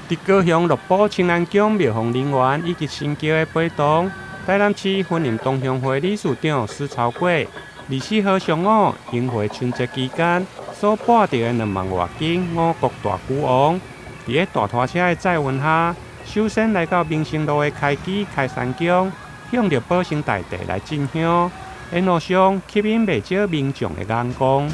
佇高雄鹿埔青安宮廟方人員以及神轎的陪同，台南市雲林同鄉會理事長施朝貴，24號上午迎回春節期間所跋著的2萬外斤五穀大龜王，佇咧大拖車的載運下，首先來到民生路的開基開山宮，向著保生大帝來進香，沿路上吸引袂少民眾的眼光。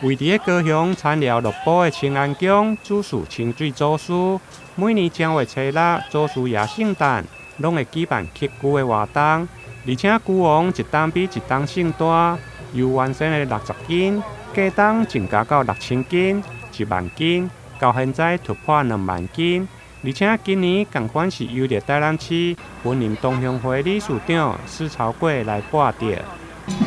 位佇咧高雄田寮鹿埔的青安宮主事清水祖師，每年正月初六祖師爺聖誕，攏會舉辦乞龜的活動，而且龜王一冬比一冬勝大，由原先的60斤，過冬增加到6000斤、1萬斤，到現在突破2萬斤。而且今年仝款是由著台南市雲林同鄉會理事長施朝貴來跋著。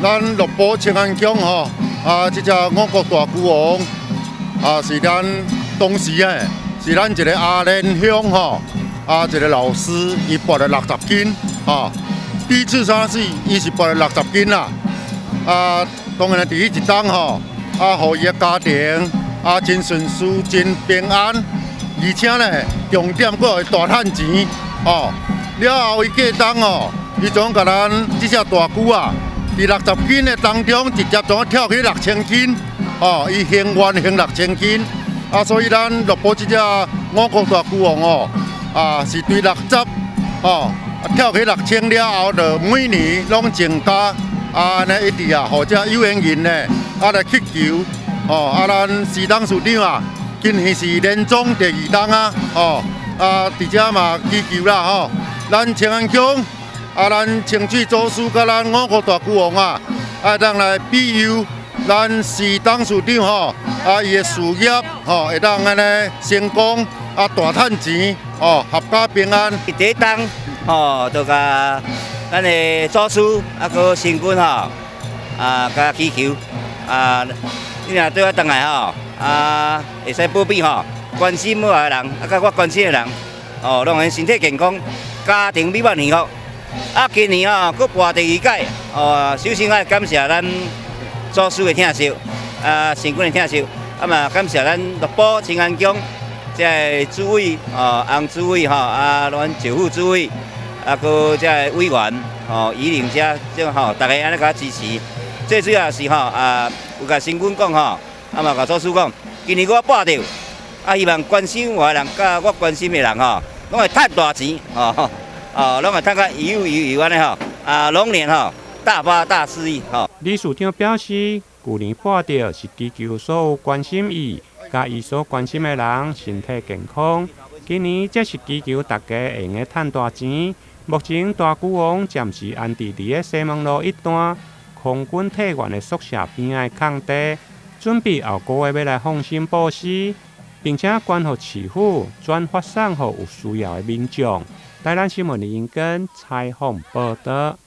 咱鹿埔青安宮吼，啊，這隻五穀大龜王啊，是咱當時的，是咱一个阿蓮鄉吼，啊，一个老師，伊跋了60斤，吼，第一次上市，伊是跋了六十斤啦，啊，當然佇彼一冬吼，啊，予伊的家庭啊，真順遂，真平安，而且呢，重點閣會大趁錢，吼，了後伊過冬吼，伊總共咱這隻大龜啊。佇60斤的當中，直接總跳去6000斤，哦，伊還原還6000斤，啊，所以咱鹿埔這隻五穀大龜王哦，啊，是對六十，哦，跳去六千了後，就每年攏增加，啊，按呢一直啊，予這有緣人呢，啊來乞求，哦，啊，咱施董事長啊，今年是連莊第二冬啊，哦，啊，佇遮嘛祈求啦，吼，咱青安宮。啊，咱清水祖師佮咱五穀大龜王啊，啊，當來庇佑咱施董事長吼，啊，伊的事業吼，會當按呢成功，啊，大趁錢，哦，闔家平安。第一冬吼，就共咱的祖師啊，閣神君吼，啊，共祈求，啊，你若對我轉來吼，啊，會使保庇吼，關心我的人，啊，佮我關心的人，哦，攏會身體健康，家庭美滿幸福。啊，今年吼，閣跋第二屆，哦，首先愛感謝咱祖師的疼惜，啊，神君的疼惜，啊嘛感謝咱鹿埔青安宮這个主委，哦，洪主委吼，啊，阮趙副主委，啊，閣這个委員，吼，宜玲遮，這吼，逐个按呢共支持。最主要是吼，啊，有共神君講吼，啊嘛共祖師講，今年我跋著，啊，希望關心我的人，佮我關心的人吼，攏會趁大錢，吼。哦，攏會趁甲有有有按呢吼，啊，龍年吼，大發大事意吼。理事長表示，舊年跋著是祈求所有關心伊、佮伊所關心的人身體健康。今年則是祈求大家會用得趁大錢。目前大龜王暫時安置佇咧西門路一段空軍退員的宿舍邊仔的空地，準備後個月欲來放生布施，並且捐予市府轉發送予有需要的民眾。台南新聞林英根採訪報導。